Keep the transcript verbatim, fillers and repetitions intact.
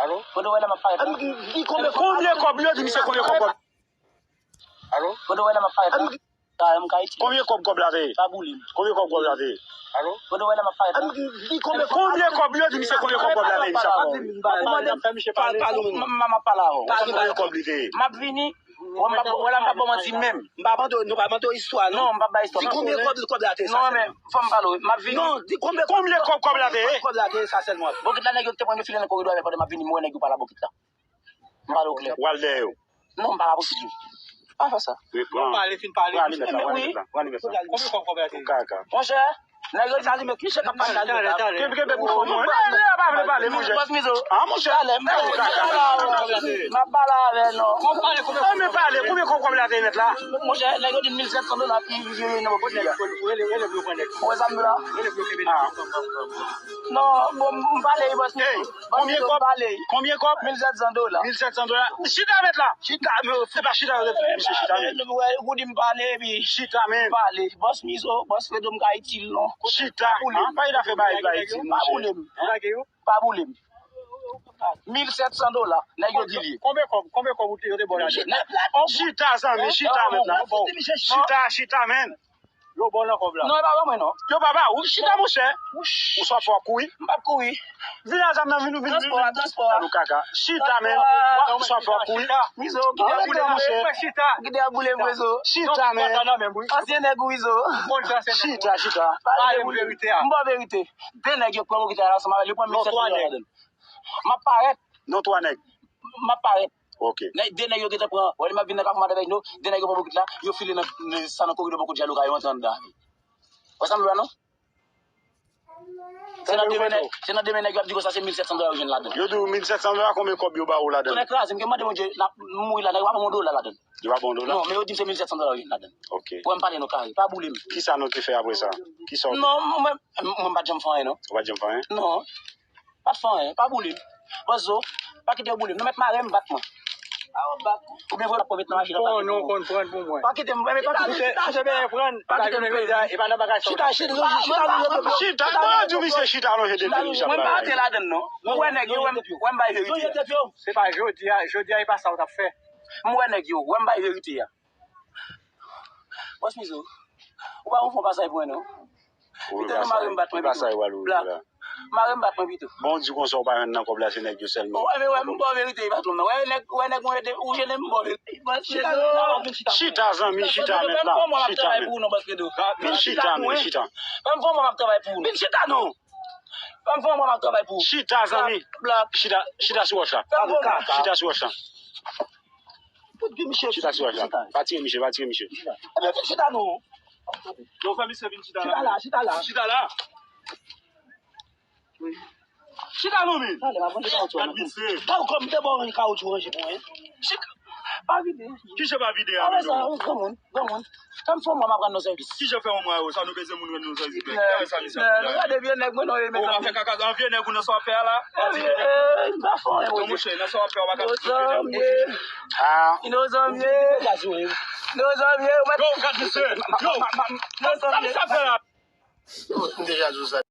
Alo? Kote w wè la m ap parèt la? Konbyen kòb yo di misye, konbyen kòb, kòb? Alo? Kote w wè la m ap parèt la? Ka, m ka itilize. Konbyen kòb, kòb la te ye? Pa boule m. Konbyen kòb, kòb la te ye? Alo? Kote w wè la m ap parèt la? Konbyen kòb yo di misye, konbyen kòb, kòb la te ye, misye? M ap pale avè w. M ap pale avè w. Konbyen kòb li te ye? M ap vini. Wè m pa, wè la m pa ba w manti menm. M pa mande w, nou pa mande w istwa, non. Non, m pa bay istwa. Di konbyen kòb, kòb la te ye, sa sèlman. Non, men, fò m pale w. M ap vini. Non, di konbyen kòb, konbyen kòb, kòb la te ye, sa sèlman. Bokit la, nèg yo te pran yo file nan koridò a, pandan m ap vini, m wè nèg yo pale a bokit la. M pale w klè. W al dèyè yo. Non, m pa la pou sou di. Pa fè sa. Pran. Pale, fin pale. Pran alimèt la, pran alimèt la, pran alimèt la. Konbyen kòb, kòb la te ye? Kaka. Monchè, nèg yo di alimèt, misye k ap pale alimèt la. Kenbe, kenbe bouch ou, mwen. Lè, lè, pa vle pale, monchè. Bòs Mizo. Ah, monchè. Talè, m pale avè w. M ap pale avè w, non. Konbyen kòb, konbyen kòb? An, men pale, konbyen kòb, kòb la te ye nèt la? Monchè, nèg yo di mil sèt san dola pi vye nan bòkit la. Rele, rele pou yo pran nèg. Ou wè sa m di la? Rele pou yo kenbe nèg. Non, bon, m pale, bòs Mizo. Konbyen kòb? Konbyen kòb? Mil sèt san dola. Mil sèt san dola. Chita, mèt la. Chita, men se pa chita, misye chita, men. Ou di m pale, epi chita, men. M pale. Bòs Mizo, bòs Fredo, m ka itil, non. Chita. Pa boule m. Pa boule m. Pa boule m. Mil sèt san dola, nèg yo di li ye. Konbyen kòb, konbyen kòb ou te, yo te ba w ladan? Chita, zanmi, chita, mèt la. Chita, chita, men. Yo ba w nan kòb la. Non, e pa ban mwen, non. Yo pa ba ou. Chita, monchè. Ou swa fò kouri. M p ap kouri. Vin a zam nan, vin, vin, vin. Transpò a, transpò a. Alò, kaka. Chita, men. Ou swa fò kouri. Mizo, kite ap boule m, monchè. Kite ap boule m, Mizo. Chita, men. Ansyen nèg ou, Mizo. Chita, chita. Pale m verite a. M ba w verite. De nèg yo pran bokit la ansanm avè l, yo pran mil sèt san dola ladan l. M ap parèt. Non, twa nèg. M ap parèt. Ok. Nèg, de nèg yo gentan pran. Wè, lè m ap vin nan Kafou Madan Vèjno, de nèg yo pran bokit la, yo file nan, nan, sa nan koridò bò kote Djaloka, yo antre anndan. Wè sa m di w la, non? Se nan demen nèg, se nan demen nèg yo ap di konsa se mil sèt san dola yo jwenn ladan. Yo di w mil sèt san dola, konbyen kòb yo ba ou ladan? Tonnè kraze m, ke m mande Bondye, n ap mouri la, nèg yo pa ban m yon dola ladan. Yo pa ban w yon dola? Non, men yo di m se mil sèt san dola yo jwenn ladan. Ok. Pou wè m pale nou kare, pa boule m. Kisa nou te fè apre sa? Kisa w te... Non, mwen, mwen, mwen pa t janm fè anyen, non. Ou pa t janm fè anyen? Non. Pa t fè anyen, pa boule m. Bòs Zo, pa kite yo boule m. Non, mèt mare m, bat mwen. Oubyen voye l ap pran met nan machin nan. Bon, non, konn pran pou mwen. Pa kite m, pa kite m. Chita, chita, chita, chita, chita, chita, non, di w misye chita, non, je depi misye ap pale. Mwen pa antre ladan, non. Ou wè nèg yo, wè m, wè m bay verite a. Se pa jodi a, jodi a, e pa sa w t ap fè. M wè nèg yo, wè m bay verite a. Bòs Mizo, ou pa yon fon pasaj pou mwen, non. Pito nou mare m bat mwen pito. Blak. Mare m bat mwen pito. Bon, di konsa ou pa jwenn nan kòb la, se nèg yo sèlman. Wè, men wè, m ba w verite, patwon nan. Wè, nèg, wè, nèg mwen ede, ou jene m ba w verite. Chita, zanmi, chita, mèt la. Chita, mèt. Chita, men, chita. Ban m fè yon mwa m ap travay pou ou, non. Vin chita, non. Ban m fè yon mwa m ap travay pou ou. Chita, zanmi. Blak. Chita, chita sou wòch la. Chita sou wòch la. Chita sou wòch la. Pa tire misye, pa tire misye. Ebyen, vin chita, non. Non, fè misye vin chita la. Chita la, chita la. Chita la. Chita non, men. Talè, m ap ranje kawotchou an. Gad misye. Kawotchou, m te ba w ranje kawotchou, ranje pou mwen. Chita. Pa vide. Ki jan pa vide a, men non? Granmoun, granmoun. Fè m fè yon mwa m ap rann nou sèvis. Ki jan fè yon mwa yo? Sa nou bezwen moun rann nou sèvis, men. Gade sa misye ap di la. Gade vye nèg mwen non, e, mezanmi. Ou pa fè kaka, an vye nèg ou nan sa w ap fè a la? An vye, e, m pa fè anyen, monchè. Monchè, nan sa w ap fè a, ou pa ka... Inozanmye. Inozanmye. Inozanmye. Yo, gad misye. Yo. Inozanmye. Sa misye ap fè la? M deja di w sa.